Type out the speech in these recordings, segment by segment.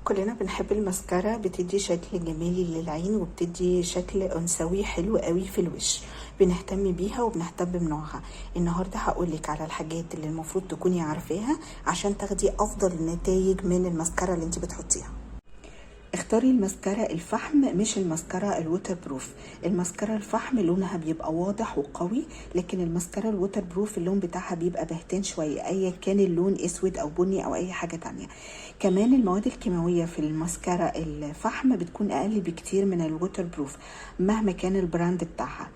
كلنا بنحب المسكرة، بتدي شكل جمالي للعين وبتدي شكل أنثوي حلو قوي في الوش، بنهتم بيها وبنهتم بنوعها. النهاردة هقولك على الحاجات اللي المفروض تكوني عارفاها عشان تاخدي أفضل النتائج من المسكرة اللي انت بتحطيها. اختاري المسكرة الفحم مش المسكرة ال waterproof. المسكرة الفحم لونها بيبقى واضح وقوي، لكن المسكرة ال waterproof اللون بتاعها بيبقى بهتان شوية، ايا كان اللون اسود او بني او اي حاجة تانية. كمان المواد الكيماوية في المسكرة الفحم بتكون اقل بكتير من ال waterproof مهما كان ال brand بتاعها.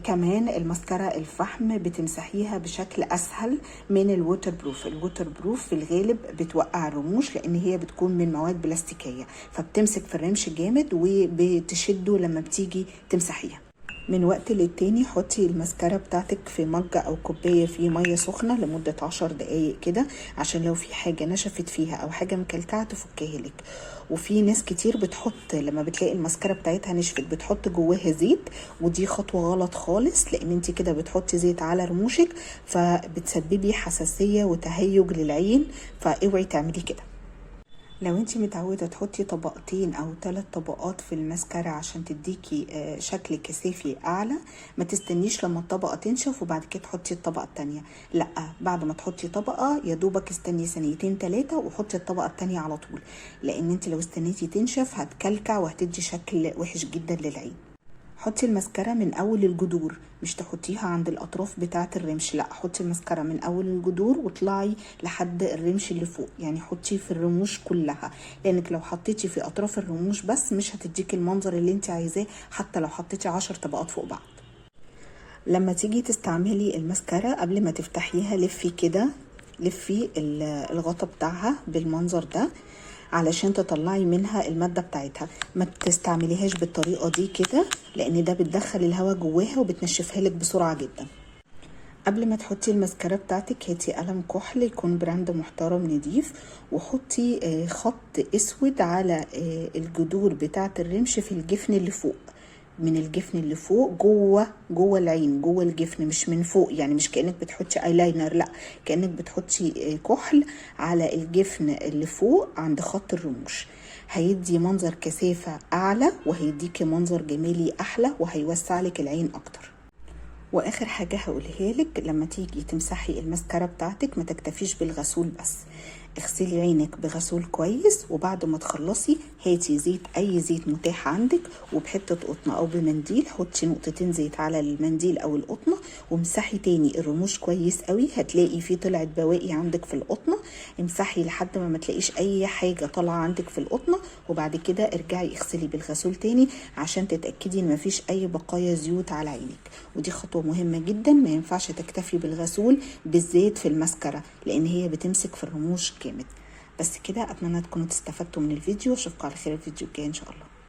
كمان المسكرة الفحم بتمسحيها بشكل اسهل من ال waterproof. ال waterproof في الغالب بتوقع الرموش لان هي بتكون من مواد بلاستيكية، فبتمسك في الرمش جامد وبتشده لما بتيجي تمسحيها. من وقت للتاني حطي المسكرة بتاعتك في مجة او كوباية فيه مية سخنة لمدة 10 دقايق كده، عشان لو في حاجة نشفت فيها او حاجة مكلكعة تفكها لك. وفي ناس كتير بتحط لما بتلاقي المسكرة بتاعتها نشفت بتحط جواها زيت، ودي خطوة غلط خالص، لان انت كده بتحطي زيت على رموشك فبتسببي حساسية وتهيج للعين، فاوعي تعملي كده. لو انتي متعودة تحطي طبقتين او 3 طبقات في المسكرة عشان تديكي شكل كثافي اعلى، ما تستنيش لما الطبقة تنشف وبعد كده تحطي الطبقة التانية، لا، بعد ما تحطي طبقة يا دوبك استني ثانيتين 3 وحطي الطبقة التانية على طول، لان انتي لو استنيتي تنشف هتكلكع وهتدي شكل وحش جدا للعين. حطي المسكرة من اول الجذور، مش تحطيها عند الاطراف بتاعة الرمش، لا، حطي المسكرة من اول الجذور واطلعي لحد الرمش اللي فوق، يعني حطي في الرموش كلها، لانك لو حطيتي في اطراف الرموش بس مش هتديكي المنظر اللي انت عايزاه حتى لو حطيتي 10 طبقات فوق بعض. لما تيجي تستعملي المسكرة قبل ما تفتحيها لفي كده، لفي الغطا بتاعها بالمنظر ده علشان تطلعي منها المادة بتاعتها. ما تستعمليهاش بالطريقة دي كده لان ده بتدخل الهواء جواها وبتنشفها لك بسرعة جدا. قبل ما تحطي المسكرة بتاعتك هاتي قلم كحل يكون brand محترم نضيف، وحطي خط اسود على الجذور بتاعة الرمش في الجفن اللي فوق، من الجفن اللي فوق جوه العين، جوه الجفن، مش من فوق، يعني مش كأنك بتحطي ايلاينر، لا، كأنك بتحطي كحل على الجفن اللي فوق عند خط الرموش. هيدي منظر كثافة أعلى وهيديكي منظر جمالي أحلى وهيوسع لك العين أكتر. واخر حاجة هقولها لك، لما تيجي تمسحي المسكرة بتاعتك ما تكتفيش بالغسول بس، اغسلي عينك بغسول كويس، وبعد ما تخلصي هاتي زيت، اي زيت متاح عندك، وبحتة قطنة او بمنديل، حطي نقطتين زيت على المنديل او القطنة وامسحي تاني الرموش كويس قوي. هتلاقي في طلعت بواقي عندك في القطنة، امسحي لحد ما تلاقيش اي حاجة طالعة عندك في القطنة، وبعد كده ارجعي اغسلي بالغسول تاني عشان تتأكدي ان مفيش اي بقايا زيوت على عينك. ودي خطوة مهمة جدا، ما ينفعش تكتفي بالغسول بالذات في المسكرة لان هي بتمسك في الرموش جامد. بس كده، اتمنى تكونوا استفدتوا من الفيديو، اشوفكم على خير الفيديو الجاي ان شاء الله.